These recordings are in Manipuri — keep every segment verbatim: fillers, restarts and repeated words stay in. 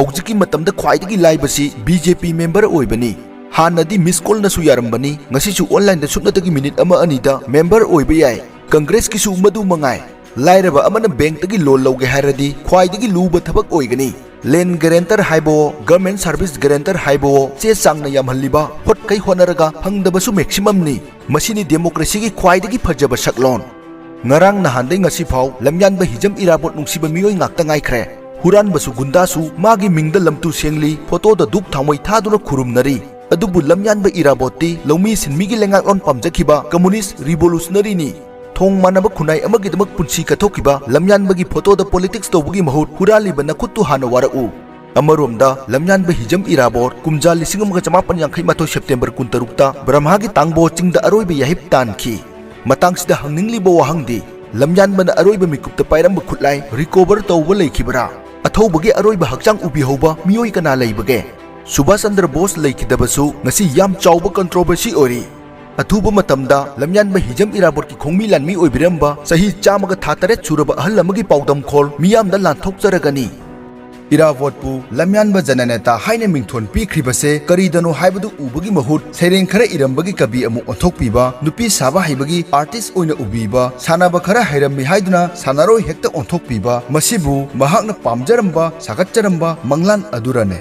ꯍꯧꯖꯤꯛꯀꯤ ꯃꯇꯝꯗ ꯈ꯭ꯋꯥꯏꯗꯒꯤ ꯂꯥꯏꯕꯁꯤ ꯕꯤ ꯖꯦ ꯄꯤ ꯃꯦꯝꯕꯔ ꯑꯣꯏꯕꯅꯤ꯫ ꯍꯥꯟꯅꯗꯤ ꯃꯤꯁ ꯀꯣꯜꯅꯁꯨ ꯌꯥꯔꯝꯕꯅꯤ, ꯉꯁꯤꯁꯨ ꯑꯣꯟꯂꯥꯏꯟꯗ ꯁꯨꯞꯅꯇꯒꯤ ꯃꯤꯅꯤꯠ ꯑꯃ ꯑꯅꯤꯗ ꯃꯦꯝꯕꯔ ꯑꯣꯏꯕ ꯌꯥꯏ꯫ ꯀꯪꯒ꯭ꯔꯦꯁꯀꯤꯁꯨ ꯃꯗꯨ ꯃꯉꯥꯏ꯫ ꯂꯥꯏꯔꯕ ꯑꯃꯅ ꯕꯦꯡꯛꯇꯒꯤ ꯂꯣꯟ ꯂꯧꯒꯦ ꯍꯥꯏꯔꯗꯤ ꯈ꯭ꯋꯥꯏꯗꯒꯤ ꯂꯨꯕ ꯊꯕꯛ ꯑꯣꯏꯒꯅꯤ꯫ ꯂꯦꯟ ꯒꯦꯔꯦꯟꯇꯔ ꯍꯥꯏꯕꯋꯣ, ꯒꯚꯔꯟꯃꯦꯟꯠ ꯁꯔꯚꯤꯁ ꯒꯦꯔꯦꯟꯇꯔ ꯍꯥꯏꯕꯋꯣ, ꯆꯦ ꯆꯥꯡꯅ ꯌꯥꯝꯍꯜꯂꯤꯕ, ꯍꯣꯠꯈꯩ ꯍꯣꯠꯅꯔꯒ ꯐꯪꯗꯕꯁꯨ ꯃꯦꯛꯁꯤꯃꯝꯅꯤ꯫ ꯃꯁꯤꯅꯤ ꯗꯦꯃꯣꯀ꯭ꯔꯦꯁꯤꯒꯤ ꯈ꯭ꯋꯥꯏꯗꯒꯤ ꯐꯖꯕ ꯁꯛꯂꯣꯟ꯫ ꯉꯔꯥꯡ ꯅꯍꯥꯟꯗꯩ ꯉꯁꯤ ꯐꯥꯎ ꯂꯝꯌꯥꯟꯕ ꯍꯤꯖꯝ ꯏꯔꯥꯕꯣꯠ ꯅꯨꯡꯁꯤꯕ ꯃꯤꯑꯣꯏ ꯉꯥꯛꯇ ꯉꯥꯏꯈ꯭ꯔꯦ꯫ ꯍꯨꯔꯥꯟꯕꯁꯨ ꯒꯨꯟꯗꯥꯁꯨ ꯃꯥꯒꯤ ꯃꯤꯡꯗ ꯂꯝꯇꯨ ꯁꯦꯡꯂꯤ, ꯐꯣꯇꯣꯗ ꯙꯨꯞ ꯊꯥꯎꯃꯩ ꯊꯥꯗꯨꯅ ꯈꯨꯔꯨꯝꯅꯔꯤ꯫ ꯑꯗꯨꯕꯨ ꯂꯝꯌꯥꯟꯕ ꯏꯔꯥꯕꯣꯠꯇꯤ ꯂꯧꯃꯤ ꯁꯤꯟꯃꯤꯒꯤ ꯂꯩꯉꯥꯛꯂꯣꯟ ꯄꯥꯝꯖꯈꯤꯕ ꯀꯝꯃꯨꯅꯤꯁ꯭ꯠ ꯔꯤꯚꯣꯂꯨꯁꯅꯔꯤꯅꯤ꯫ ꯊꯣꯡ ꯃꯥꯟꯅꯕ ꯈꯨꯟꯅꯥꯏ ꯑꯃꯒꯤꯗꯃꯛ ꯄꯨꯟꯁꯤ ꯀꯠꯊꯣꯛꯈꯤꯕ ꯂꯝꯌꯥꯟꯕꯒꯤ ꯐꯣꯇꯣꯗ ꯄꯣꯂꯤꯇꯤꯛꯁ ꯇꯧꯕꯒꯤ ꯃꯍꯨꯠ ꯍꯨꯔꯥꯜꯂꯤꯕ ꯅꯈꯨꯠꯇꯨ ꯍꯥꯟꯅ ꯋꯥꯔꯛꯎ꯫ ꯑꯃꯔꯣꯝꯗ ꯂꯝꯌꯥꯟꯕ ꯍꯤꯖꯝ ꯏꯔꯥꯕꯣꯠ ꯀꯨꯝꯖꯥ ꯂꯤꯁꯤꯡ ꯑꯃꯒ ꯆꯃꯥꯄꯟ ꯌꯥꯡꯈꯩ ꯃꯥꯊꯣꯏ ꯁꯦꯞꯇꯦꯝꯕꯔ ꯀꯨꯟꯇꯔꯨꯛꯇ ꯕ꯭ꯔꯍꯃꯒꯤ ꯇꯥꯡꯕꯣ ꯆꯤꯡꯗ ꯑꯔꯣꯏꯕ ꯌꯥꯍꯤꯞ ꯇꯥꯟꯈꯤ꯫ ꯃꯇꯥꯡꯁꯤꯗ ꯍꯪꯅꯤꯡꯂꯤꯕ ꯋꯥꯍꯪꯗꯤ, ꯂꯝꯌꯥꯟꯕꯅ ꯑꯔꯣꯏꯕ ꯃꯤꯀꯨꯞꯇ ꯄꯥꯏꯔꯝꯕ ꯈꯨꯠꯂꯥꯏ ꯔꯤꯀꯣꯚꯔ ꯇꯧꯕ ꯂꯩꯈꯤꯕ꯭ꯔꯥ? ꯑꯊꯧꯕꯒꯤ ꯑꯔꯣꯏꯕ ꯍꯛꯆꯥꯡ ꯎꯕꯤꯍꯧꯕ ꯃꯤꯑꯣꯏ ꯀꯅꯥ ꯂꯩꯕꯒꯦ? ꯁꯨꯚꯥꯁ ꯆꯟꯗ꯭ꯔ ꯕꯣꯁ ꯂꯩꯈꯤꯗꯕꯁꯨ ꯉꯁꯤ ꯌꯥꯝ ꯆꯥꯎꯕ ꯀꯟꯇ꯭ꯔꯣꯚꯔꯁꯤ ꯑꯣꯏꯔꯤ꯫ ꯑꯊꯨꯕ ꯃꯇꯝꯗ ꯂꯝꯌꯥꯟꯕ ꯍꯤꯖꯝ ꯏꯔꯥꯕꯣꯠꯀꯤ ꯈꯣꯡꯃꯤ ꯂꯥꯟꯃꯤ ꯑꯣꯏꯕꯤꯔꯝꯕ ꯆꯍꯤ ꯆꯥꯝꯃꯒ ꯊꯥ ꯇꯔꯦꯠ ꯁꯨꯔꯕ ꯑꯍꯜ ꯑꯃꯒꯤ ꯄꯥꯎꯗꯝꯈꯣꯜ ꯃꯤꯌꯥꯝꯗ ꯂꯥꯟꯊꯣꯛꯆꯔꯒꯅꯤ꯫ ꯏꯔꯥꯕꯣꯠꯄꯨ ꯂꯝꯌꯥꯟꯕ ꯖꯅꯅꯦꯇꯥ ꯍꯥꯏꯅ ꯃꯤꯡꯊꯣꯟ ꯄꯤꯈ꯭ꯔꯤꯕꯁꯦ ꯀꯔꯤꯗꯅꯣ ꯍꯥꯏꯕꯗꯨ ꯎꯕꯒꯤ ꯃꯍꯨꯠ ꯁꯩꯔꯦꯡ ꯈꯔ ꯏꯔꯝꯕꯒꯤ ꯀꯕꯤ ꯑꯃꯨꯛ ꯑꯣꯟꯊꯣꯛꯄꯤꯕ, ꯅꯨꯄꯤ ꯁꯥꯕ ꯍꯩꯕꯒꯤ ꯑꯥꯔꯇꯤꯁ꯭ꯠ ꯑꯣꯏꯅ ꯎꯕꯤꯕ, ꯁꯥꯟꯅꯕ ꯈꯔ ꯍꯩꯔꯝꯃꯤ ꯍꯥꯏꯗꯨꯅ ꯁꯥꯟꯅꯔꯣꯏ ꯍꯦꯛꯇ ꯑꯣꯟꯊꯣꯛꯄꯤꯕ, ꯃꯁꯤꯕꯨ ꯃꯍꯥꯛꯅ ꯄꯥꯝꯖꯔꯝꯕ, ꯁꯥꯒꯠꯆꯔꯝꯕ ꯃꯪꯂꯥꯟ ꯑꯗꯨꯔꯅꯦ꯫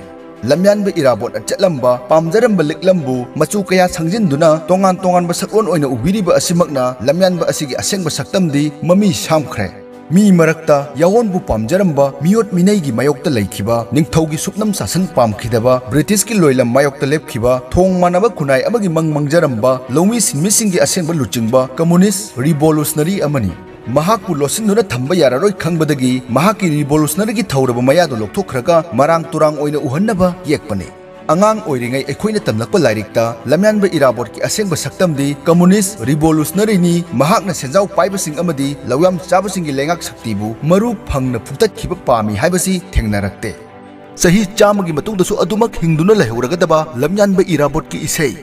ꯂꯝꯌꯥꯟꯕ ꯏꯔꯥꯕꯣꯠꯅ ꯆꯠꯂꯝꯕ, ꯄꯥꯝꯖꯔꯝꯕ ꯂꯤꯛꯂꯝꯕꯨ ꯃꯆꯨ ꯀꯌꯥ ꯁꯪꯖꯤꯟꯗꯨꯅ ꯇꯣꯉꯥꯟ ꯇꯣꯉꯥꯟꯕ ꯁꯛꯂꯣꯟ ꯑꯣꯏꯅ ꯎꯕꯤꯔꯤꯕ ꯑꯁꯤꯃꯛꯅ ꯂꯝꯌꯥꯟꯕ ꯑꯁꯤꯒꯤ ꯑꯁꯦꯡꯕ ꯁꯛꯇꯝꯗꯤ ꯃꯃꯤ ꯁꯥꯝꯈ꯭ꯔꯦ꯫ ꯃꯤ ꯃꯔꯛꯇ ꯌꯥꯑꯣꯟꯕꯨ ꯄꯥꯝꯖꯔꯝꯕ, ꯃꯤꯑꯣꯠ ꯃꯤꯅꯩꯒꯤ ꯃꯥꯌꯣꯛꯇ ꯂꯩꯈꯤꯕ, ꯅꯤꯡꯊꯧꯒꯤ ꯁꯨꯞꯅꯝ ꯁꯥꯁꯟ ꯄꯥꯝꯈꯤꯗꯕ, ꯕ꯭ꯔꯤꯇꯤꯁꯀꯤ ꯂꯣꯏꯂꯝ ꯃꯥꯌꯣꯛꯇ ꯂꯦꯞꯈꯤꯕ, ꯊꯣꯡ ꯃꯥꯟꯅꯕ ꯈꯨꯟꯅꯥꯏ ꯑꯃꯒꯤ ꯃꯪ ꯃꯪꯖꯔꯝꯕ ꯂꯧꯃꯤ ꯁꯤꯟꯃꯤꯁꯤꯡꯒꯤ ꯑꯁꯦꯡꯕ ꯂꯨꯆꯤꯡꯕ ꯀꯝꯃꯨꯅꯤꯁ꯭ꯠ ꯔꯤꯚꯣꯂꯨꯁꯅꯔꯤ ꯑꯃꯅꯤ꯫ ꯃꯍꯥꯛꯄꯨ ꯂꯣꯠꯁꯤꯟꯗꯨꯅ ꯊꯝꯕ ꯌꯥꯔꯔꯣꯏ ꯈꯪꯕꯗꯒꯤ ꯃꯍꯥꯛꯀꯤ ꯔꯤꯚꯣꯂꯨꯁꯅꯔꯤꯒꯤ ꯊꯧꯔꯕ ꯃꯌꯥꯗꯨ ꯂꯧꯊꯣꯛꯈ꯭ꯔꯒ ꯃꯔꯥꯡ ꯇꯨꯔꯥꯡ ꯑꯣꯏꯅ ꯎꯍꯟꯅꯕ ꯌꯦꯛꯄꯅꯤ꯫ ꯑꯉꯥꯡ ꯑꯣꯏꯔꯤꯉꯩ ꯑꯩꯈꯣꯏꯅ ꯇꯝꯂꯛꯄ ꯂꯥꯏꯔꯤꯛꯇ ꯂꯝꯌꯥꯟꯕ ꯏꯔꯥꯕꯣꯠꯀꯤ ꯑꯁꯦꯡꯕ ꯁꯛꯇꯝꯗꯤ ꯀꯝꯃꯨꯅꯤꯁ꯭ꯠ ꯔꯤꯚꯣꯂꯨꯁꯅꯔꯤꯅꯤ, ꯃꯍꯥꯛꯅ ꯁꯦꯟꯖꯥꯎ ꯄꯥꯏꯕꯁꯤꯡ ꯑꯃꯗꯤ ꯂꯧꯌꯥꯝ ꯆꯥꯕꯁꯤꯡꯒꯤ ꯂꯩꯉꯥꯛ ꯁꯛꯇꯤꯕꯨ ꯃꯔꯨ ꯐꯪꯅ ꯐꯨꯛꯇꯠꯈꯤꯕ ꯄꯥꯝꯃꯤ ꯍꯥꯏꯕꯁꯤ ꯊꯦꯡꯅꯔꯛꯇꯦ꯫ ꯆꯍꯤ ꯆꯥꯝꯃꯒꯤ ꯃꯇꯨꯡꯗꯁꯨ ꯑꯗꯨꯃꯛ ꯍꯤꯡꯗꯨꯅ ꯂꯩꯍꯧꯔꯒꯗꯕ ꯂꯝꯌꯥꯟꯕ ꯏꯔꯥꯕꯣꯠꯀꯤ ꯏꯁꯩ꯫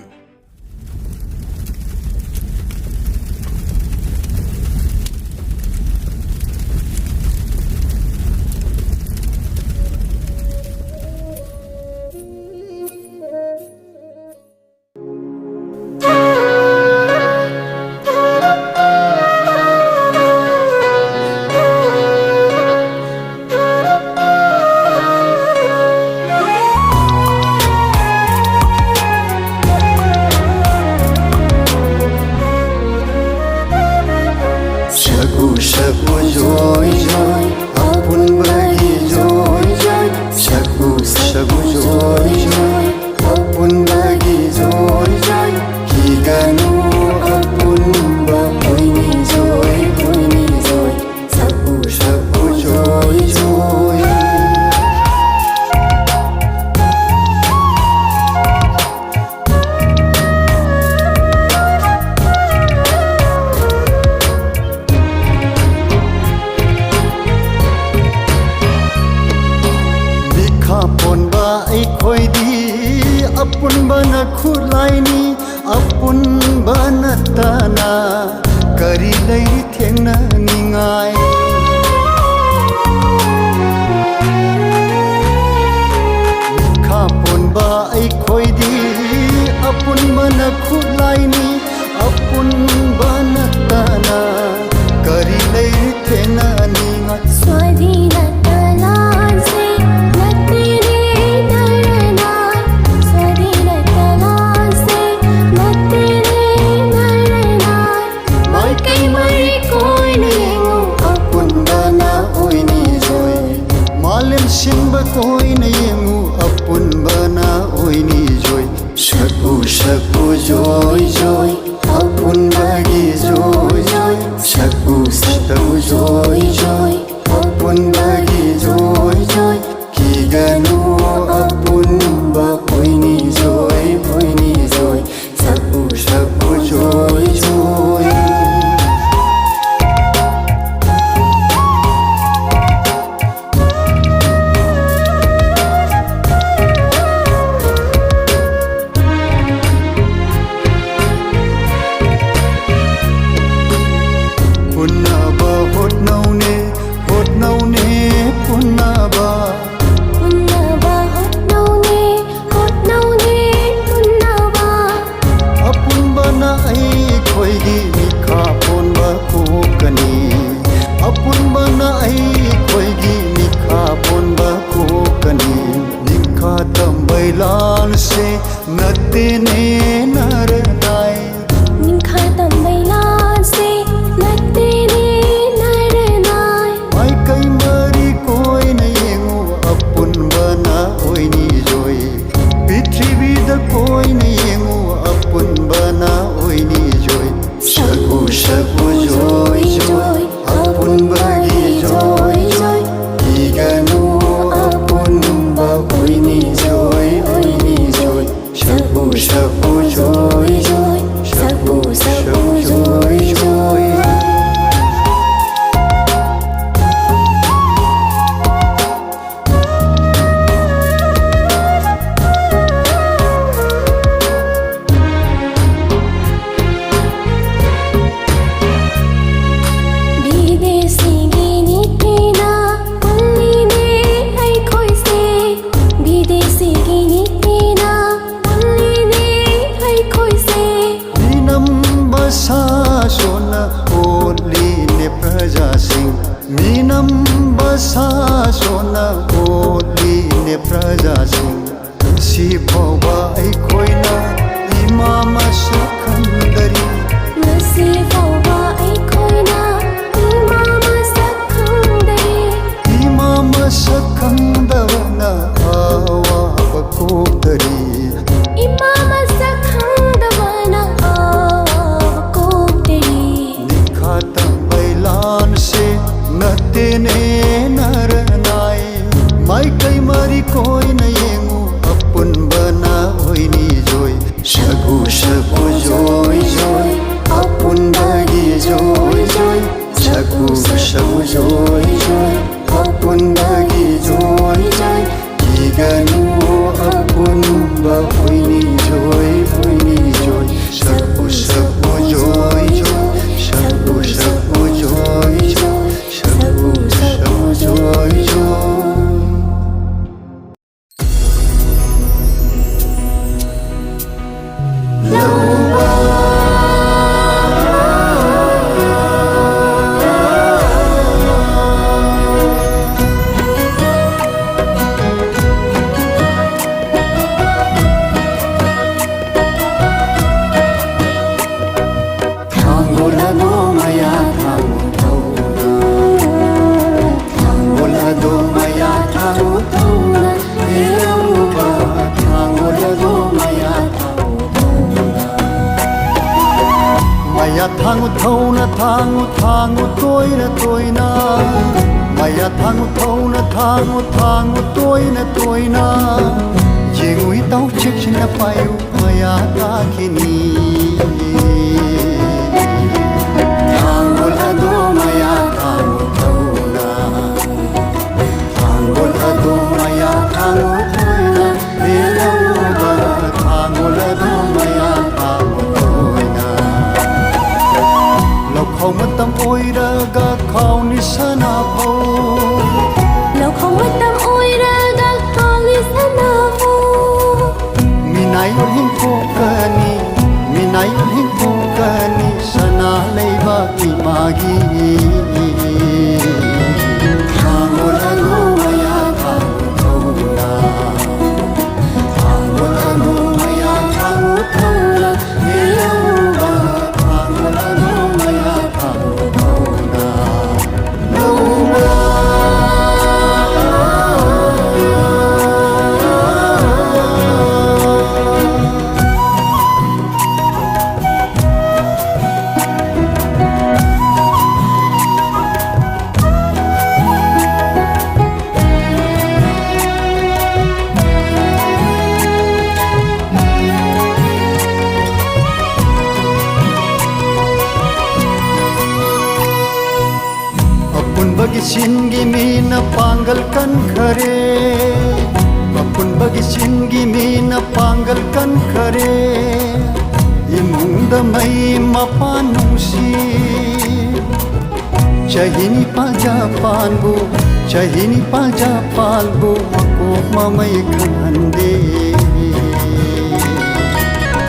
ꯈꯨꯠꯂꯥꯏꯅꯤ꯫ ꯑꯄꯨꯟꯕ ꯅꯠꯇꯅ ꯀꯔꯤ ꯂꯩꯔꯤ ꯊꯦꯡꯅꯅꯤꯡꯉꯥꯏ? ꯃꯤꯈꯥ ꯄꯣꯟꯕ ꯑꯩꯈꯣꯏꯗꯤ ꯑꯄꯨꯟꯕꯅ ꯈꯨꯠꯂꯥꯏꯅꯤ꯫ ꯑꯄꯨꯟꯕ ꯅꯠꯇꯅ ꯀꯔꯤ ꯂꯩꯔꯤ ꯊꯦꯡꯅꯅꯤꯡꯉꯥꯏ? ꯁ꯭ꯋꯥꯙꯤꯅꯇ ꯂꯥꯟꯁꯦ ꯅꯠꯇꯦꯅꯦ ꯅꯔꯅꯥꯏ꯫ ꯁ꯭ꯋꯥꯙꯤꯅꯇ ꯂꯥꯟꯁꯦ ꯅꯠꯇꯦꯅꯦ ꯅꯔꯅꯥꯏ꯫ ꯃꯥꯏꯀꯩ ꯃꯔꯤ ꯀꯣꯏꯅ ꯌꯦꯡꯉꯨ, ꯑꯄꯨꯟꯕꯅ ꯑꯣꯏꯅꯤꯖꯣꯏ꯫ ꯃꯥꯂꯦꯝ ꯁꯤꯟꯕ ꯀꯣꯏꯅ ꯌꯦꯡꯉꯨ, ꯑꯄꯨꯟꯕꯅ ꯑꯣꯏꯅꯤꯖꯣꯏ꯫ ꯁꯛꯎ ꯁꯛꯎ ꯖꯣꯏ ꯖꯣꯏ, ꯑꯄꯨꯟꯕꯒꯤ ꯖꯣꯏ ꯖꯣꯏ꯫ ꯁꯛꯎ ꯁꯛꯎ ꯖꯣꯏ ꯖꯣꯏ, ꯑꯄꯨꯟꯕꯒꯤ ꯖꯣꯏ ꯖꯣꯏ꯫ ꯀꯤꯒꯅꯨ, ꯑꯄꯨꯟꯕ ꯑꯣꯏꯅꯤ ꯖꯣꯏ, ꯑꯣꯏꯅꯤ ꯖꯣꯏ꯫ ꯁꯛꯎ ꯁꯛꯎ ꯖꯣꯏ ꯖꯣꯏ꯫ ꯄꯨꯟꯅꯕ ꯍꯣꯠꯅꯧꯅꯦ, ꯍꯣꯠꯅꯧꯅꯦ ꯄꯨꯟꯅꯕ꯫ ꯄꯨꯟꯅꯕ ꯍꯣꯠꯅꯧꯅꯦ, ꯍꯣꯠꯅꯧꯅꯦ ꯄꯨꯟꯅꯕ꯫ ꯑꯄꯨꯟꯕꯅ ꯑꯩꯈꯣꯏꯒꯤ ꯃꯤꯈꯥ ꯄꯣꯟꯕ ꯀꯣꯛꯀꯅꯤ꯫ ꯑꯄꯨꯟꯕꯅ ꯑꯩꯈꯣꯏꯒꯤ ꯃꯤꯈꯥ ꯄꯣꯟꯕ ꯀꯣꯛꯀꯅꯤ꯫ ꯅꯤꯡꯈꯥ ꯇꯝꯕꯩ ꯂꯥꯟꯁꯦ ꯅꯠꯇꯦꯅꯦ ꯅꯔꯅꯥꯏ꯫ ꯅꯤꯡꯈꯥ ꯇꯝꯕꯩ ꯂꯥꯟꯁꯦ ꯅꯠꯇꯦꯅꯦ ꯅꯔꯅꯥꯏ꯫ ꯃꯥꯏꯀꯩ ꯃꯔꯤ ꯀꯣꯏꯅ ꯌꯦꯡꯉꯨ, ꯑꯄꯨꯟꯕꯅ ꯑꯣꯏꯅꯤꯖꯣꯏ꯫ ꯄ꯭ꯔꯤꯊꯤꯕꯤꯗ ꯀꯣꯏꯅ ꯌꯦꯡꯉꯨ, ꯑꯄꯨꯟꯕꯅ ꯑꯣꯏꯅꯤꯖꯣꯏ꯫ ꯁꯛꯎ ꯁꯛꯎ ꯖꯣꯏ ꯖꯣꯏ, ꯑꯄꯨꯟꯕꯒꯤ ꯖꯣꯏ ꯖꯣꯏ꯫ ꯀꯤꯒꯅꯨ, ꯑꯄꯨꯟꯕ ꯑꯣꯏꯅꯤꯖꯣꯏ, ꯑꯣꯏꯅꯤꯖꯣꯏ꯫ ꯁꯛꯎ ꯁꯛꯎ ꯖꯣꯏ ꯖꯣꯏ, ꯁꯛꯎ ꯁꯛꯎ ꯖꯣꯏ ꯖꯣꯏ꯫ ꯄ꯭ꯔꯖꯥꯁꯤꯡ, ꯉꯁꯤ ꯐꯥꯎꯕ ꯑꯩꯈꯣꯏꯅ ꯏꯃꯥ ꯃꯁꯛ ꯈꯪꯗꯔꯤ꯫ ꯉꯁꯤ ꯐꯥꯎꯕ ꯑꯩꯈꯣꯏꯅ ꯏꯃꯥ ꯃꯁꯛ ꯈꯪꯗꯔꯤ꯫ ꯏꯃꯥ ꯃꯁꯛ ꯈꯪꯗꯕꯅ ꯑꯋꯥꯕ ꯀꯣꯛꯇꯔꯤ꯫ ꯏꯃꯥ ꯃꯁꯛ ꯈꯪꯗꯕꯅ ꯑꯋꯥꯕ ꯀꯣꯛꯇꯔꯤ꯫ ꯅꯤꯡꯈꯥ ꯇꯝꯕꯩ ꯂꯥꯟꯁꯦ ꯅꯠꯇꯦꯅꯦ ꯅꯔꯅꯥꯏ꯫ ꯃꯥꯏꯀꯩ ꯃꯔꯤ ꯀꯣꯏꯅ ꯌꯦꯡꯉꯨ, ꯑꯄꯨꯟꯕꯅ ꯑꯣꯏꯅꯤꯖꯣꯏ꯫ ꯁꯛꯎ ꯁꯛꯎ ꯖꯣꯏ ꯖꯣꯏ, ꯑꯄꯨꯟꯕꯒꯤ ꯖꯣꯏ ꯖꯣꯏ꯫ ꯁꯛꯎ ꯁꯛꯎ ꯖꯣꯏ ꯖꯣꯏ, ꯑꯄꯨꯟꯕꯒꯤ ꯖꯣꯏ ꯖꯣꯏ꯫ ꯀꯤꯒꯅꯨ, ꯑꯄꯨꯟꯕ ꯑꯣꯏꯅꯤꯖꯣꯏ ꯑꯣꯏꯅꯤꯖꯣꯏ꯫ ꯁꯛꯎ ꯁꯛꯎ ꯖꯣꯏ ꯖꯣꯏ, ꯁꯛꯎ ꯁꯛꯎ ꯖꯣꯏ ꯖꯣꯏ꯫ ꯁꯛꯎ ꯁꯛꯎ ꯖꯣꯏ ꯖꯣꯏ꯫ ꯊꯥꯡꯒꯣꯜ ꯑꯗꯣ ꯃꯌꯥ ꯊꯥꯡꯒꯣꯜ ꯊꯧꯅ꯫ ꯊꯥꯡꯒꯣꯜ ꯑꯗꯣ ꯃꯌꯥ ꯊꯥꯡꯒꯣꯜ ꯊꯧꯅ꯫ ꯍꯦꯔꯧꯕ ꯊꯥꯡꯒꯣꯜ ꯑꯗꯣ ꯃꯌꯥ ꯊꯥꯡꯒꯣꯜ ꯊꯧꯅ꯫ ꯃꯌꯥ ꯊꯥꯡꯒꯣꯜ ꯊꯧꯅ ꯊꯥꯡꯒꯣꯜ ꯊꯥꯡꯒꯣꯜ ꯇꯣꯏꯅ ꯇꯣꯏꯅ꯫ ꯃꯌꯥ ꯊꯥꯡꯒꯣꯜ ꯊꯧꯅ ꯊꯥꯡꯒꯣꯜ ꯊꯥꯡꯒꯣꯜ ꯇꯣꯏꯅ ꯇꯣꯏꯅ꯫ ꯌꯦꯡꯉꯨ ꯏꯇꯥꯎ ꯆꯦꯛꯁꯤꯟꯅ ꯄꯥꯏꯌꯨ꯫ ꯃꯌꯥ ꯇꯥꯈꯤꯅꯤ꯫ ꯊꯥꯡꯒꯣꯜ ꯑꯗꯣ ꯃꯌꯥ ꯊꯥꯡꯒꯣꯜ ꯊꯧꯅ꯫ ꯊꯥꯡꯒꯣꯜ ꯑꯗꯣ ꯃꯌꯥ ꯊꯥꯡꯒꯣꯜ ꯊꯧꯅ꯫ ꯍꯦꯔꯧꯕ ꯊꯥꯡꯒꯣꯜ ꯑꯗꯣ ꯃꯌꯥ ꯊꯥꯡꯒꯣꯜ ꯊꯧꯅ꯫ ꯂꯧꯈꯥꯎ ꯃꯇꯝ ꯑꯣꯏꯔꯒ ꯈꯥꯎꯅꯤ ꯁꯅꯥꯐꯧ꯫ ꯂꯧꯈꯥꯎ ꯃꯇꯝ ꯑꯣꯏꯔꯒ ꯈꯥꯎꯅꯤ ꯁꯅꯥꯐꯧ꯫ ꯃꯤꯅꯥꯏ ꯑꯣꯏ ꯍꯤꯡꯊꯣꯛꯀꯅꯤ, ꯃꯤ ꯆꯤꯟꯒꯤ ꯃꯤꯅ ꯄꯥꯡꯒꯜ ꯀꯟꯈꯔꯦ, ꯑꯄꯨꯟꯕꯒꯤ ꯆꯤꯟꯒꯤ ꯃꯤꯅ ꯄꯥꯡꯒꯜ ꯀꯟꯈꯔꯦ꯫ ꯏꯃꯨꯡꯗ ꯃꯩ ꯃꯄꯥꯟ ꯅꯨꯡꯁꯤ, ꯆꯍꯤ ꯅꯤꯄꯥꯜ ꯖꯄꯥꯟꯕꯨ, ꯆꯍꯤ ꯅꯤꯄꯥꯜ ꯖꯄꯥꯟꯕꯨ ꯃꯀꯣꯛ ꯃꯃꯩ ꯈꯪꯍꯟꯗꯦ꯫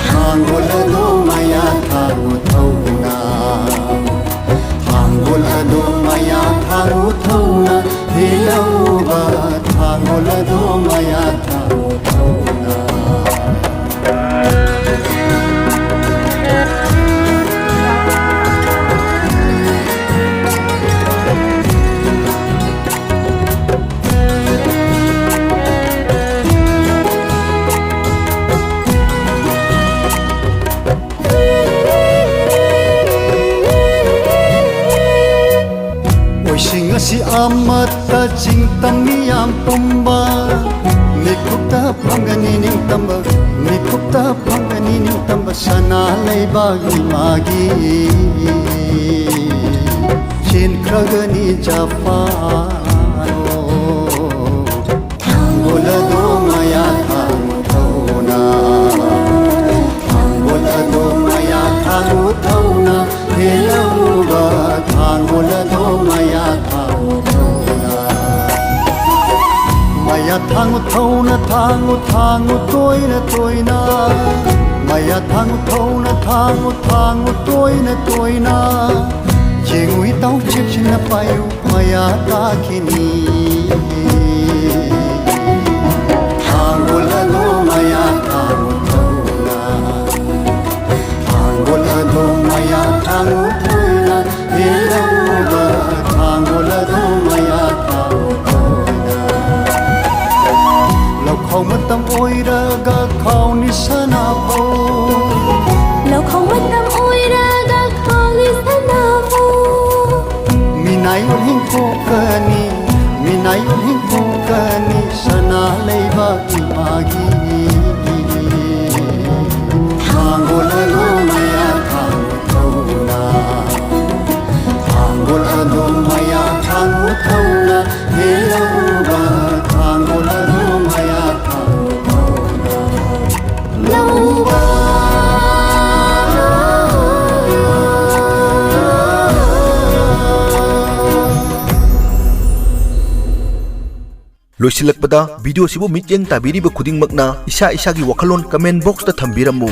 ꯊꯥꯡꯒꯣꯜ ꯑꯗꯣ ꯃꯌꯥ ꯊꯥꯡꯒꯣ ꯊꯧꯅ, ꯊꯥꯡꯒꯣꯜ ꯑꯗꯣ ꯃꯌꯥ ꯊꯥꯡꯒꯣ ꯊꯧꯅ, ꯍꯦ ꯂꯧꯕ ꯊꯥꯡꯒꯣꯜ ꯑꯗꯣ ꯃꯌꯥ ꯊꯥꯡꯒꯣ ꯊꯧꯅ꯫ ꯑꯣꯏꯁꯤꯡ ꯑꯁꯤ ꯑꯃꯠꯇ ꯆꯤꯡꯇꯝ ꯃꯤꯌꯥꯝ ꯄꯨꯝꯕ ꯃꯤꯀꯨꯞꯇ ꯐꯪꯒꯅꯤ ꯅꯤꯡꯇꯝꯕ, ꯃꯤꯀꯨꯞꯇ ꯐꯪꯒꯅꯤ ꯅꯤꯡꯇꯝꯕ ꯁꯅꯥ ꯂꯩꯕꯥꯛ ꯏꯃꯥꯒꯤ꯫ ꯆꯦꯟꯈ꯭ꯔꯒꯅꯤ ꯖꯄꯥꯟ꯫ ꯊꯥꯡꯒꯣꯜ ꯑꯗꯣ ꯃꯌꯥ ꯊꯥꯡꯒꯣ ꯊꯧꯅ, ꯊꯥꯡꯒꯣꯜ ꯑꯗꯣ ꯃꯌꯥ ꯊꯥꯡꯒꯣ ꯊꯧꯅ, ꯍꯦ ꯂꯧꯕ ꯊꯥꯡꯒꯣꯜ ꯑꯗꯣ ꯃꯌꯥ ꯊꯥꯡꯒꯣ ꯊꯧꯅ꯫ ꯃꯌꯥ ꯊꯥꯡꯒꯣ ꯊꯧꯅ, ꯊꯥꯡꯒꯣ ꯊꯥꯡꯒꯣ ꯇꯣꯏꯅ ꯇꯣꯏꯅ꯫ ꯃꯌꯥ ꯊꯥꯡꯒꯣ ꯊꯧꯅ, ꯊꯥꯡꯒꯣ ꯊꯥꯡꯒꯣ ꯇꯣꯏꯅ ꯇꯣꯏꯅ꯫ ꯌꯦꯡꯉꯨ ꯏꯇꯥꯎ ꯆꯦꯛꯁꯤꯟꯅ ꯄꯥꯏꯌꯨ, ꯃꯌꯥ ꯇꯥꯈꯤꯅꯤ꯫ ꯊꯥꯡꯒꯣꯜ ꯑꯗꯣ ꯃꯌꯥ ꯊꯥꯡꯒꯣ ꯊꯧꯅ, ꯊꯥꯡꯒꯣꯜ ꯑꯗꯣ ꯃꯌꯥ ꯊꯥꯡꯒꯣ ꯊꯧꯅ, ꯍꯦ ꯂꯧꯕ ꯊꯥꯡꯒꯣꯜ ꯑꯗꯣ ꯃꯌꯥ ꯊꯥꯡꯒꯣ ꯊꯧꯅ꯫ ꯂꯧꯈꯥꯎ ꯃꯇꯝ ꯑꯣꯏꯔꯒ ꯈꯥꯎꯅꯤ ꯁꯅꯥꯕꯨ꯫ ꯂꯧꯈꯥꯎ ꯃꯇꯝ ꯑꯣꯏꯔꯒ ꯈꯥꯎꯅꯤ ꯁꯅꯥꯕꯨ꯫ ꯃꯤꯅꯥꯏ ꯑꯣꯜ ꯍꯤꯡꯊꯣꯛꯀꯅꯤ, ꯃꯤꯅꯥꯏ ꯑꯣꯜ ꯍꯤꯡꯊꯣꯛꯀꯅꯤ ꯁꯅꯥ ꯂꯩꯕꯥꯛ ꯏꯃꯥꯒꯤ꯫ ꯊꯥꯡꯒꯣꯜ ꯑꯗꯣ ꯃꯌꯥ ꯊꯥꯡꯒꯣ ꯊꯧꯅ, ꯊꯥꯡꯒꯣꯜ ꯑꯗꯣ ꯃꯌꯥ ꯊꯥꯡꯒꯣ ꯂꯣꯏꯁꯤꯜꯂꯛꯄꯗ, video ꯁꯤꯕꯨ ꯃꯤꯠꯌꯦꯡ ꯇꯥꯕꯤꯔꯤꯕ ꯈꯨꯗꯤꯡꯃꯛꯅ ꯏꯁꯥ ꯏꯁꯥꯒꯤ ꯋꯥꯈꯜꯂꯣꯟ comment box ꯇ ꯊꯝꯕꯤꯔꯝꯃꯨ꯫